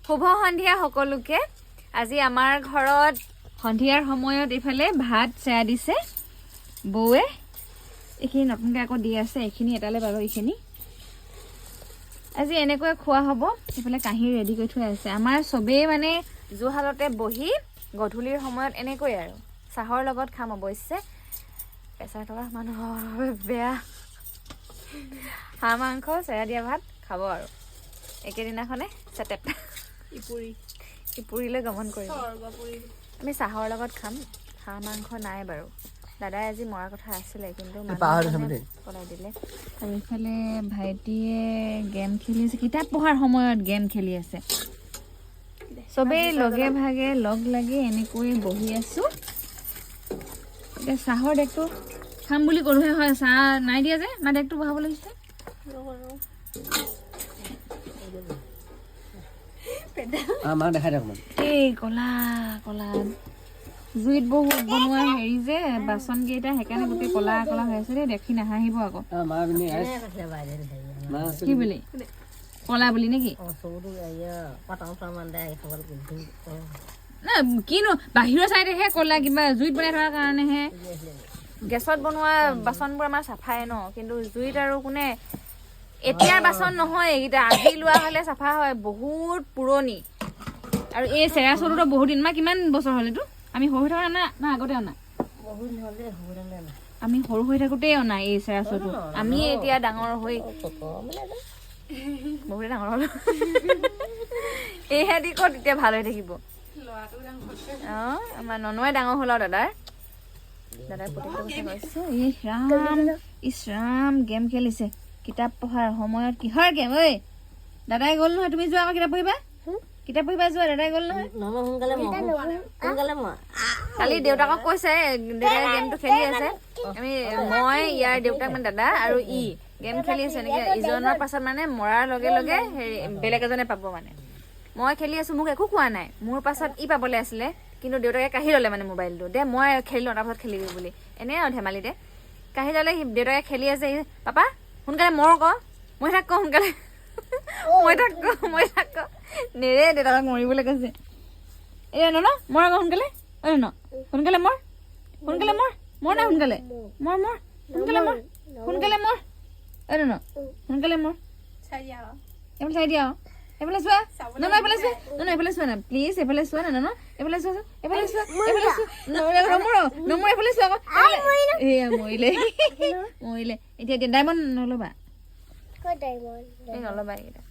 শুভ সন্ধিয়া সকলোকে। আজি আমাৰ ঘৰত সন্ধিয়াৰ সময়ত এইফালে ভাত চেয়া দিছে বৌৱে। এইখিনি নতুনকৈ আকৌ দি আছে, এইখিনি এটালৈ পাব এইখিনি। আজি এনেকৈ খোৱা হ'ব। এইফালে কাঁহী ৰেডি কৰি থৈ আছে। আমাৰ চবেই মানে জুহালতে বহি গধূলিৰ সময়ত এনেকৈ আৰু চাহৰ লগত খাম। অৱশ্যে প্ৰেছাৰ থকা মানুহৰ বাবে বেয়া। হাঁহ মাংস চেৰা দিয়া ভাত খাব আৰু একেদিনাখনে চেটেপ। ইপুৰি। ইপুৰিলৈ গমন কৰিব। স্বৰ্গপুৰী। আমি চাহৰ লগত খাম। হাঁহ মাংস নাই বাৰু। দাদাই আজি মৰা কথা আছিলে, কিন্তু পাহৰি মানুহজনে খাবি দেই। পলাই দিলে। আৰু ইফালে ভাইটিয়ে গেম খেলি আছে। কিতাপ পঢ়াৰ সময়ত গেম খেলি আছে। চবেই লগে ভাগে লগ লাগি এনেকৈ বহি আছো। এতিয়া চাহৰ ডেকটো খাম বুলি ক'লোহে হয়, চাহ নাই দিয়া যে। মা, ডেকটো বহাব লাগিছে। মাক দেখাই দিয়ক অকণমান। এই কলা কলা জুইত বহুত বনোৱা হেৰি যে বাচন কেইটা, সেইকাৰণে গোটেই কলা কলা হৈ আছে দেই। দেখি নাহাঁহিব আকৌ। মা পিনে মা আছে। কি বুলি কলা বুলি নেকি না কিনো, বাহিৰৰ চাইডেহে কলা, কিবা জুইত বনাই থকাৰ কাৰণেহে। গেছত বনোৱা বাচনবোৰ আমাৰ চাফাই ন, কিন্তু জুইত আৰু কোনে। এতিয়াৰ বাচন নহয় এইকেইটা, আজি লোৱা হ'লে চাফা হয়, বহুত পুৰণি। আৰু এই চেৰা চৰুটো বহুত দিন। মা, কিমান বছৰ হ'ল এইটো? আমি সৰু হৈ থকা না না আগতে অনা? আমি সৰু হৈ থাকোঁতেই অনা এই চেৰা চৰুটো। আমি এতিয়া ডাঙৰ হৈ বহুতে ডাঙৰ হ'ল। এইহেঁতি ক'ত এতিয়া ভাল হৈ থাকিব? অঁ, আমাৰ ননুৱে ডাঙৰ হ'ল আৰু দাদাৰ পুতেকটোৰ কথা কৈছো। ইছ ৰাম, ইছ ৰাম, গেম খেলিছে কিতাপ পঢ়াৰ সময়ত। কিহৰ গেম ঐ? দাদাই গ'ল নহয়। তুমি যোৱা আকৌ, কিতাপ পঢ়িবা, কিতাপ পঢ়িবা যোৱা। দাদাই গ'ল নহয়। কালি দেউতাকক কৈছে, দেউতাই গেমটো খেলি আছে। আমি, মই, ইয়াৰ দেউতাক মানে দাদা আৰু ই গেম খেলি আছে এনেকে ইজনৰ পাছত মানে মৰাৰ লগে লগে হেৰি বেলেগ এজনে পাব। মানে মই খেলি আছো, মোক একো কোৱা নাই। মোৰ পাছত ই পাবলৈ আছিলে, কিন্তু দেউতাকে কাঢ়ি ল'লে মানে মোবাইলটো। দে মই খেলি লওঁ, তাৰপাছত খেলিবি বুলি এনেই আৰু ধেমালিতে কাঢ়ি ল'লে। সি দেউতাকে খেলি আছে, সি, পাপা সোনকালে মৰ ক, মই থাক ক, সোনকালে মই থাক ক, মই থাক ক। নেৰে, দেউতাকক মৰিবলৈ কৈছে। এই ন ন মৰ আকৌ সোনকালে। ঐ ন, সোনকালে মৰ, সোনকালে মৰ, মৰ না সোনকালে মৰ, মৰ সোনকালে মৰ, সোনকালে মৰ। ঐ ন, সোনকালে মৰ। চাই দিয়া আকৌ। এইফালে চাই দিয়া আৰু এইফালে চোৱা ন। ন, এইফালে চোৱা ন। ন, এইফালে চোৱা না, প্লিজ। এইফালে চোৱা না। ন ন, এইফালে চোৱা, এইফালে চোৱা, এইফালে চোৱা। নমৰ, নমৰ, এইফালে চোৱা আকৌ। এয়া মৰিলে, মৰিলে। এতিয়া এতিয়া ডায়মণ্ড নল'বা। এই নল'বা এইকেইটা।